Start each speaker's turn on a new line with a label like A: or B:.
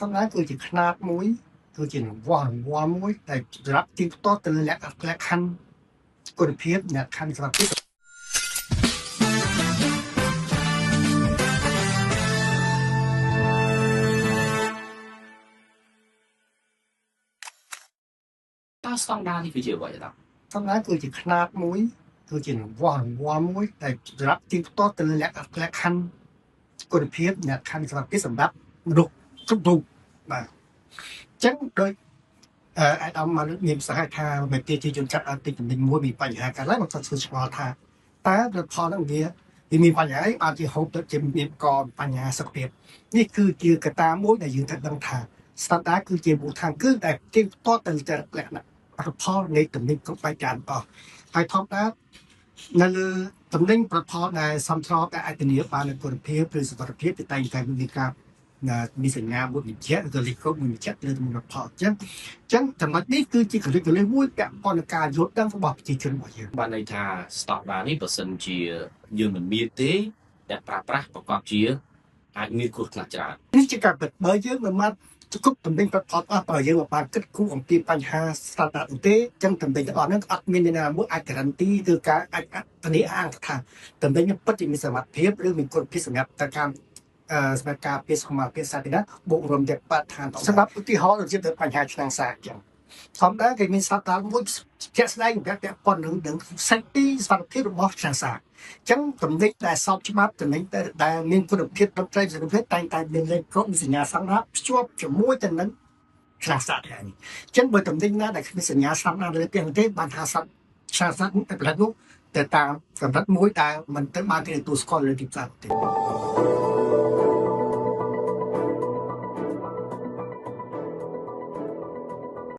A: ស្តង់ដារគឺជាខ្នាតមួយគឺជារង្វាស់រង្វាល់មួយដែលសម្រាប់ទៀងទាត់ទៅលើលក្ខខណ្ឌគុណភាពលក្ខខណ្ឌសុវត្ថិភាព
B: តើស្តង់ដារនេះគឺជាអ្វីដែរ?
A: ស្តង់ដារគឺជាខ្នាតមួយគឺជារង្វាស់រង្វាល់មួយដែលសម្រាប់ទៀងទាត់ទៅលើលក្ខខណ្ឌគុណភាពលក្ខខណ្ឌសុវត្ថិភាពសម្រាប់មនុស្សគ្រប់រូបបាទអញ្ចឹងដោយអាដាមមកមានប្រសាសន៍ថាមេប្រជាជនចាប់អតិចំណេញមួយមានបញ្ហាកើតឡើងមកគាត់ធ្វើឆ្ងល់ថាតើផលិតផលហ្នឹងវាមានបញ្ហាអីបានជាហូបទៅជាមានកបញ្ហាសុខភាពនេះគឺជាកត្តាមួយដែលយើងត្រូវដឹងថាស្តង់ដារគឺជាមូលដ្ឋានគ្រឹះដែលទៀងទាត់ទៅលើលក្ខណៈផលិតផលនៃទំនិញគ្រប់បែបយ៉ាងអស់ហើយធម្មតានៅលើទំនិញផលិតផលដែលសមស្របដែលអាចធានាបាននូវគុណភាពឬសុវត្ថិភាពតែងតែមានការមានសញ្ញាមួយបញ្ជាក់ឬលេខកូដមួយបញ្ជាក់លើទំនិញផលិតផលអញ្ចឹងចំណុចនេះគឺជាគន្លឹះមួយពាក់ព័ន្ធនឹងការយល់ដឹងរបស់ប្រជាជនរបស់យើង
B: បានន័យថាស្តង់ដារនេះបើសិនជាយើងមិនមានទេអ្នកប្រើប្រាស់ប្រកបជាអាចមានគ្រោះថ្នាក់ច្រើន
A: នេះជាការពិតបើយើងមិនបានគ្រប់តំណែងផលិតផលអស់បើយើងមិនបានគិតគូរអំពីបញ្ហាស្តង់ដារនោះទេអញ្ចឹងតំណែងទាំងអស់ហ្នឹងអត់មានអ្នកណាមួយអាចការ៉ាន់ទីឬការអាចធានាអាងថាតំណែងពិតជាមានសមត្ថភាពឬមានគុណភាពសម្រាប់តការសម្រាប់ការពារសុខភាពសាធារណៈបូករួមទាំងបរិស្ថានសម្រាប់ឧទាហរណ៍ដូចជាទៅបញ្ហាឆ្នាំងសាកអញ្ចឹងធម្មតាគេមានស្តង់ដារមួយជាក់ស្ដែងពាក់ព័ន្ធនឹង safety សុវត្ថិភាពរបស់ឆ្នាំងសាកអញ្ចឹងតំណែងដែលសอบច្បាប់តំណែងដែលមានគុណភាពត្រឹមត្រូវសុខភាពតែងតែមានលេខកូដមានសញ្ញាស្តង់ដារភ្ជាប់ជាមួយទៅនឹងឆ្នាំងសាកនេះអញ្ចឹងបើតំណែងណាដែលគ្មានសញ្ញាស្តង់ដារលើផ្ទះទេបានថាសត្វឆ្នាំងសាកតែផលិតនោះទៅតាមកម្រិតមួយដែលមិនទៅបានគេទទួលស្គាល់លើទីផ្សារទេ។